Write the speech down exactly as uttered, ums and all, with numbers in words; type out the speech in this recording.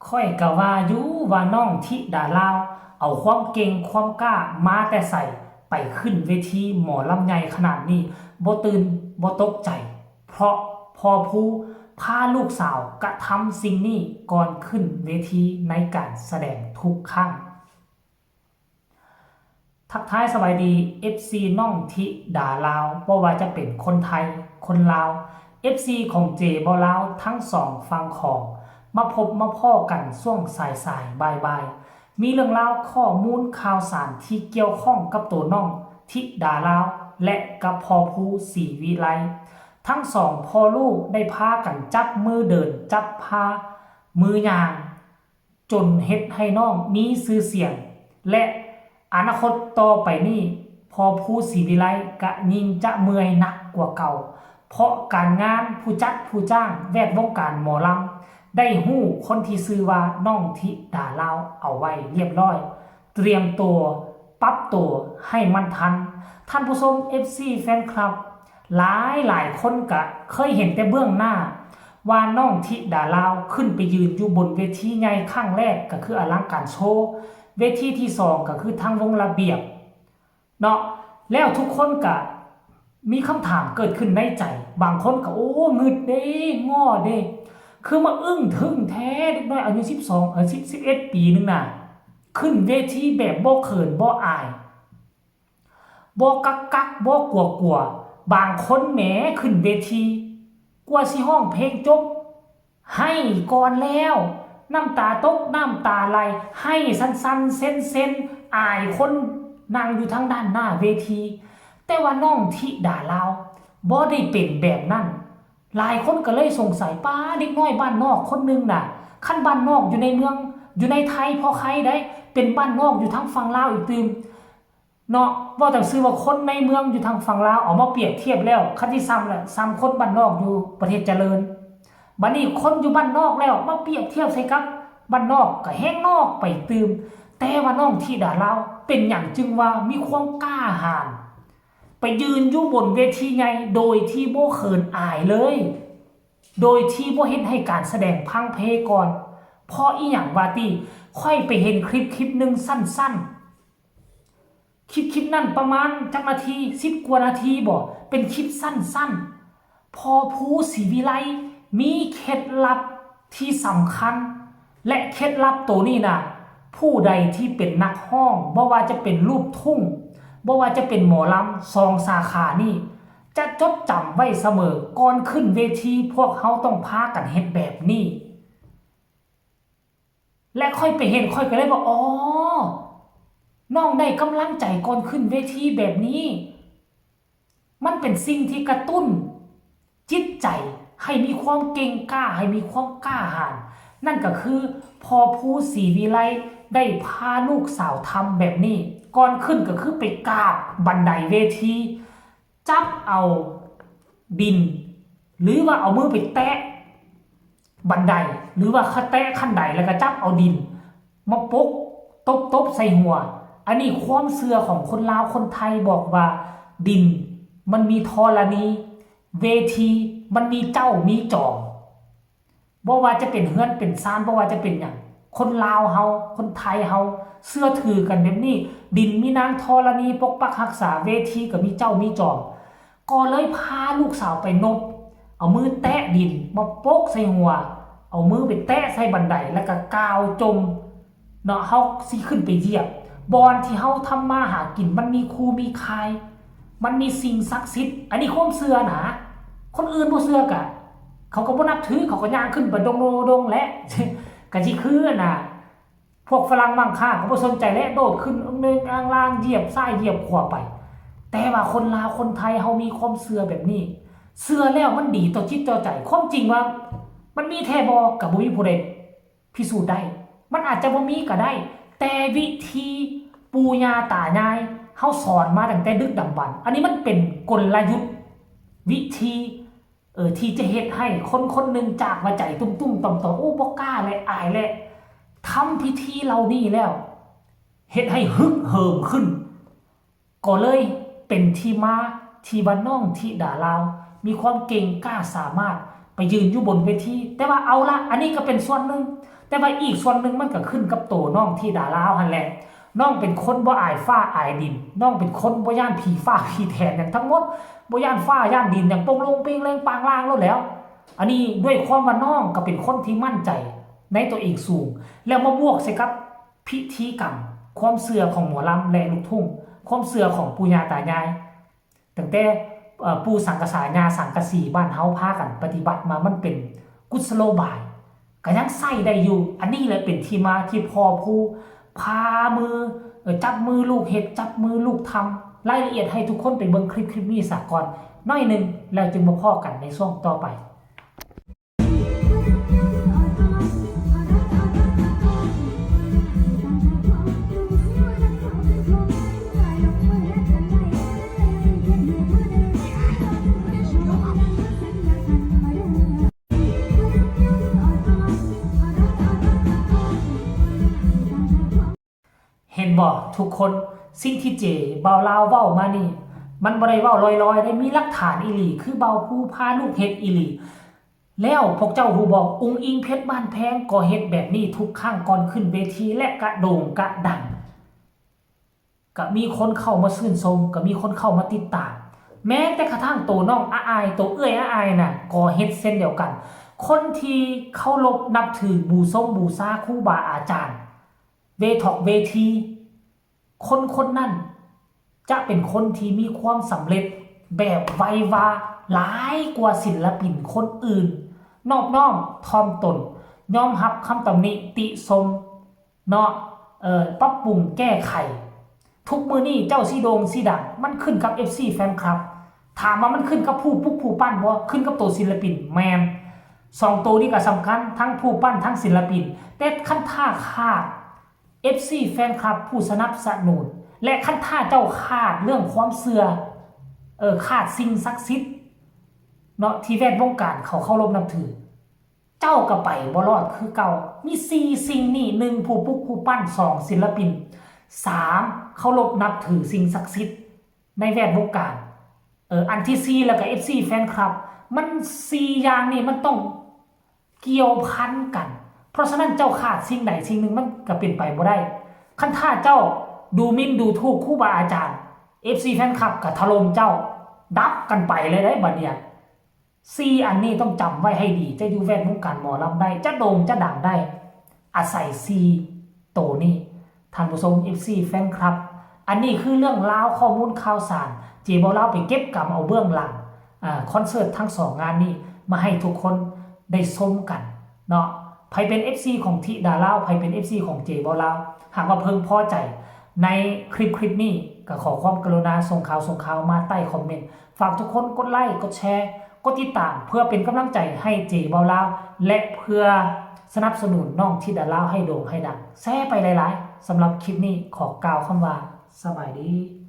ข้อยกะว่าอยู่ว่าน้องธิดาลาว เอาความเก่งความกล้ามาแต่ไส ไปขึ้นเวทีหมอลำใหญ่ขนาดนี้ บ่ตื่นบ่ตกใจ เพราะพ่อภูพาลูกสาวกระทำสิ่งนี้ก่อนขึ้นเวทีในการแสดงทุกครั้ง ทักทายสบายดี เอฟซี น้องธิดาลาว บ่ว่าจะเป็นคนไทย คนลาว เอฟซี ของเจบ่ลาว ทั้งสองฝั่งของ มาพบมาพ้อกันช่วงสายสายบ่ายบ่ายๆ มีเรื่องราวข้อมูลข่าวสารที่เกี่ยวข้องกับตัวน้องธิดาลาว และกับพ่อภูศรีวิไล ทั้งสองพ่อลูกได้พากันจับมือเดินจับพามือย่าง จนเฮ็ดให้น้องมีชื่อเสียง และอนาคตต่อไปนี้ พ่อภูศรีวิไลกะยิ่งจะเมื่อยหนักกว่าเก่า เพราะการงานผู้จัดผู้จ้างแวดวงการหมอลำ ได้ฮู้คนที่ชื่อว่าน้องธิดาลาวเอาไว้เรียบร้อย เตรียมตัวปรับตัวให้มันทัน ท่านผู้ชม เอฟซี แฟนคลับ หลายหลายคนกะเคยเห็นแต่เบื้องหน้า ว่าน้องธิดาลาวขึ้นไปยืนอยู่บนเวทีใหญ่ครั้งแรกก็คืออลังการโชว์ เวทีที่สองก็คือทางวงระเบียบเนาะ แล้วทุกคนกะมีคำถามเกิดขึ้นในใจ บางคนกะโอ้งึดเด้ ง้อเด้ คือมาอึ้งทึ่งแท้ เด็กน้อยอายุสิบสอง เออ สิบ สิบเอ็ด ปีหนึ่งน่ะ ขึ้นเวทีแบบบ่เขินบ่อาย บ่กักกักบ่กลัวกลัว บางคนแหมขึ้นเวที กว่าสิฮ้องเพลงจบ ไห้ก่อนแล้ว น้ำตาตกน้ำตาไหล ไห้สั่นๆ เซ็นๆ อายคนนั่งอยู่ทางด้านหน้าเวที แต่ว่าน้องธิดาลาวบ่ได้เป็นแบบนั้น หลายคนก็เลยสงสัย ป้า เด็กน้อยบ้านนอกคนหนึ่งน่ะ คันบ้านนอกอยู่ในเมือง อยู่ในไทยพอไคได้ เป็นบ้านนอกอยู่ทางฝั่งลาวอีกตื่ม เนาะ เว้าแต่ซื่อว่าคนในเมืองอยู่ทางฝั่งลาว เอามาเปรียบเทียบแล้ว คันสิส่ำแหละ ส่ำคนบ้านนอกอยู่ประเทศเจริญ บัดนี้คนอยู่บ้านนอกแล้ว มาเปรียบเทียบใส่กับบ้านนอก ก็แฮงนอกไปตื่ม แต่ว่าน้องธิดาลาว เป็นหยังจึงว่ามีความกล้าหาญ ไปยืนอยู่บนเวทีใหญ่ โดยที่บ่เขินอายเลย โดยที่บ่เฮ็ดให้การแสดงพังเพก่อน เพราะอีหยังวาติ ข้อยไปเห็นคลิปคลิปหนึ่งสั้นๆ คลิปคลิปนั้นประมาณจักนาที สิบกว่านาทีบ่ เป็นคลิปสั้นๆ พ่อภูศรีวิไลมีเคล็ดลับที่สำคัญ และเคล็ดลับตัวนี้น่ะ ผู้ใดที่เป็นนักฮ้อง บ่ว่าจะเป็นลูกทุ่ง บ่ว่าจะเป็นหมอลำ สองสาขานี่ จะจดจำไว้เสมอ ก่อนขึ้นเวทีพวกเฮาต้องพากันเฮ็ดแบบนี้ และข้อยไปเห็นข้อยก็เลยว่า อ๋อ น้องได้กำลังใจก่อนขึ้นเวทีแบบนี้ มันเป็นสิ่งที่กระตุ้นจิตใจให้มีความเก่งกล้า ให้มีความกล้าหาญ นั่นก็คือพ่อภูศรีวิไลได้พาลูกสาวทำแบบนี้ ก่อนขึ้นก็คือไปกราบบันไดเวที จับเอาดิน หรือว่าเอามือไปแตะบันได หรือว่าแตะขั้นไดแล้วก็จับเอาดิน มาปกตบๆ ใส่หัว อันนี้ความเชื่อของคนลาวคนไทยบอกว่าดินมันมีธรณี เวทีมันมีเจ้ามีจอม บ่ว่าจะเป็นเฮือนเป็นซาน บ่ว่าจะเป็นหยัง คนลาวเฮา คนไทยเฮา เชื่อถือกันแบบนี้ ดินมีนางธรณีปกปักรักษา เวทีก็มีเจ้ามีจอม ก็เลยพาลูกสาวไปนบ เอามือแตะดินมาปกใส่หัว เอามือไปแตะใส่บันได แล้วก็กล่าวจม เนาะ เฮาสิขึ้นไปเหยียบ บ่อนที่เฮาทำมาหากิน มันมีครูมีคาย มันมีสิ่งศักดิ์สิทธิ์ อันนี้ความเชื่อนะ คนอื่นบ่เชื่อกะ เขาก็บ่นับถือ เขาก็ย่างขึ้นไปดงโลดงแหละ กะสิคือนะ พวกฝรั่งมังค่าเขาบ่สนใจแหละ โดดขึ้นเอิ้งเนิงอ้างล่าง เหยียบซ้ายเหยียบขวาไป แต่ว่าคนลาวคนไทยเฮามีความเชื่อแบบนี้ เชื่อแล้วมันดีต่อจิตต่อใจ ความจริงว่ามันมีแท้บ่ ก็บ่มีผู้ใดพิสูจน์ได้ มันอาจจะบ่มีก็ได้ แต่วิธีปู่ย่าตายายเฮาสอนมาตั้งแต่ดึกดำบรรพ์ อันนี้มันเป็นกลยุทธ์ วิธี เออ ที่จะเฮ็ดให้คนคนหนึ่งจากว่าใจตุ้มๆ ต่อมๆ โอ้ บ่กล้าและอายและ ทำพิธีเหล่านี้แล้ว เฮ็ดให้ฮึกเหิมขึ้น ก็เลยเป็นที่มาที่ว่าน้องธิดาลาว มีความเก่งกล้าสามารถ ไปยืนอยู่บนเวที แต่ว่าเอาละ อันนี้ก็เป็นส่วนหนึ่ง แต่ว่าอีกส่วนหนึ่งมันก็ขึ้นกับโตน้องธิดาลาวหั่นแหละ น้องเป็นคนบ่อายฟ้าอายดิน น้องเป็นคนบ่ย้านผีฟ้าผีแถนหยังทั้งหมด บ่ย้านฟ้าย้านดินหยัง โป่งโลงเปงแรงปางลางโลดแหล้ว อันนี้ด้วยความว่าน้องก็เป็นคนที่มั่นใจในตัวเองสูง แล้วมาบวกใส่กับพิธีกรรม ความเชื่อของหมอลำและลูกทุ่ง ความเชื่อของปู่ย่าตายาย ตั้งแต่ เอ่อ ปู่สังกะสา ย่าสังกะสีบ้านเฮาพากันปฏิบัติมา มันเป็นกุศโลบาย ก็ยังใช้ได้อยู่ อันนี้แหละเป็นที่มาที่พ่อผู้พามือ เอ่อ จับมือลูกเฮ็ด จับมือลูกทำ รายละเอียดให้ทุกคนไปเบิ่งคลิปคลิปนี้ซะก่อนหน่อยหนึ่ง แล้วจึงมาพ้อกันในช่วงต่อไป เห็นบ่ทุกคน สิ่งที่เจบ่าวลาวเว้ามานี่ มันบ่ได้เว้าลอยๆ ได้ มีหลักฐานอีหลี คือบ่าวผู้พาลูกเฮ็ดอีหลี แล้วพวกเจ้าฮู้บ่ อุ๋งอิ๋งเพชรบ้านแพงก็เฮ็ดแบบนี้ทุกครั้งก่อนขึ้นเวที และกะโด่งกะดัง ก็มีคนเข้ามาชื่นชม ก็มีคนเข้ามาติดตาม แม้แต่กระทั่งโตน้องอาอาย โตเอื้อยอาอายน่ะ ก็เฮ็ดเช่นเดียวกัน คนที่เคารพนับถือบูชงบูชาครูบาอาจารย์ เวทอกเวที คนคนนั้นจะเป็นคนที่มีความสำเร็จแบบไววา หลายกว่าศิลปินคนอื่น นอบน้อมถ่อมตน ยอมรับคำตำหนิติชม เนาะ เอ่อ ปรับปรุงแก้ไข ทุกมื้อนี้เจ้าสิโด่งสิดัง มันขึ้นกับ เอฟซี แฟนคลับ ถามว่ามันขึ้นกับผู้ปลุกผู้ปั้นบ่ ขึ้นกับตัวศิลปิน แม่น สองตัวนี้ก็สำคัญ ทั้งผู้ปั้นทั้งศิลปิน แต่คันถ้าขาด เอฟซี แฟนคลับผู้สนับสนุน และคันถ้าเจ้าขาดเรื่องความเชื่อ เออ ขาดสิ่งศักดิ์สิทธิ์เนาะ ที่แวดวงการเขาเคารพนับถือ เจ้าก็ไปบ่รอดคือเก่า มีสี่สิ่งนี้ หนึ่ง ผู้ปลุกผู้ปั้น สอง ศิลปิน สาม เคารพนับถือสิ่งศักดิ์สิทธิ์ในแวดวงการ เออ อันที่สี่ แล้วก็ เอฟซี แฟนคลับ มันสี่อย่างนี่มันต้องเกี่ยวพันกัน เพราะฉะนั้นเจ้าขาดสิ่งใดสิ่งหนึ่งมันก็เป็นไปบ่ได้ คันถ้าเจ้าดูหมิ่นดูถูกครูบาอาจารย์ เอฟซี แฟนคลับก็ถล่มเจ้า ดับกันไปเลยเด้บัดเนี่ย สี่อันนี้ต้องจำไว้ให้ดี จะอยู่แวดวงการหมอลำได้ จะโด่งจะดังได้ อาศัยสี่โตนี้ ท่านผู้ชม เอฟซี แฟนคลับ อันนี้คือเรื่องราวข้อมูลข่าวสาร เจบ่าวลาวไปเก็บกำเอาเบื้องหลัง อ่า คอนเสิร์ตทั้งสองงานนี้มาให้ทุกคนได้ชมกันเนาะ ไผเป็น เอฟซี ของธิดาลาว ไผเป็น เอฟซี ของเจบ่าวลาว หากว่าเพิ่งพอใจในคลิปคลิปนี้ ก็ขอความกรุณาส่งข่าวส่งข่าวมาใต้คอมเมนต์ ฝากทุกคนกดไลค์ กดแชร์ กดติดตาม เพื่อเป็นกำลังใจให้เจบ่าวลาว และเพื่อสนับสนุนน้องธิดาลาวให้โด่งให้ดัง แชร์ไปหลายๆ สำหรับคลิปนี้ขอกล่าวคำว่าสบายดี